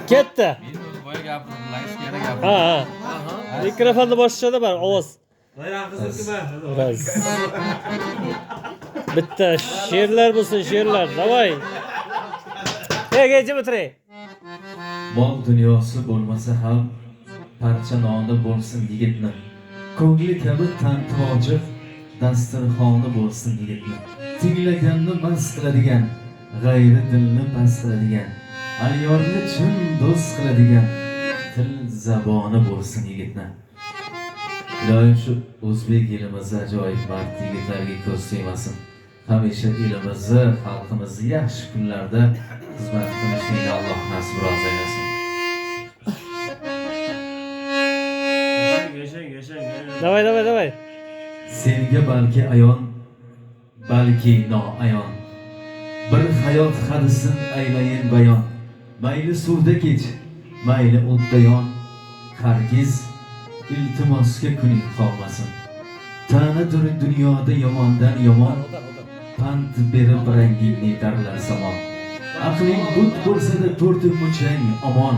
Ketdi. Men o'zi boya gapirdim, yana gapirdim. Ha, ha. Mikrofonni boshishada bor ovoz. Raz. Bitta she'rlar bo'lsin, she'rlar. Давай. Ey, ey, jim o'tiring. Mol dunyosi bo'lmasa ham parcha noni bo'lsin yigitni. Ko'ngli kabi tantojiq dasturxoni bo'lsin yigitni. Tinglaganni mast qiladigan, g'ayri dilni past qiladigan, ayyorni chin do'st qiladigan til zaboni bo'lsin yigitni. Iloyim shu o'zbek elimizni ajoyib mard yigitlarga ko'z tegmasin. Hamisha elimizni, xalqimizni yaxshi kunlarda xizmat qilishlikni Alloh nasib rozi aylasin. Yashang, yashang, yashang. Давай, давай, давай. Senga balki ayon, balki noayon. Bir hayot hadisin aylayin bayon. Mayli suvda kech, mayli o'tda yon. Hargiz iltimosga kuning qolmasin. Ta'nadir dunyoda yomondan yomon, pand berib rangingni darlar zamon. Aqling but bo'lsa-da to'rti muchang omon.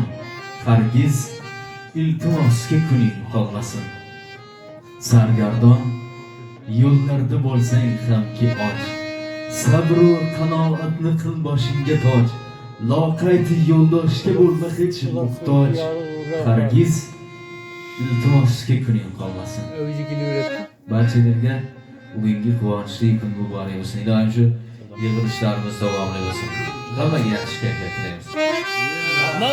Hargiz iltimosga kuning qolmasin. Sargardon yo'llarda bo'lsang hamki och, sabru qanoatni qil boshingga toj. Loqayd yo'ldoshga bo'lma hech muhtoj. Hargiz iltimosga kuning qolmasin. O'zi kelaveradi. Barchalarga bugungi quvonchli kun muborak bo'lsin. Iloyim shu yig'ilishlarimiz davomli bo'lsin. Hammaga yaxshi kayfiyat tilaymiz.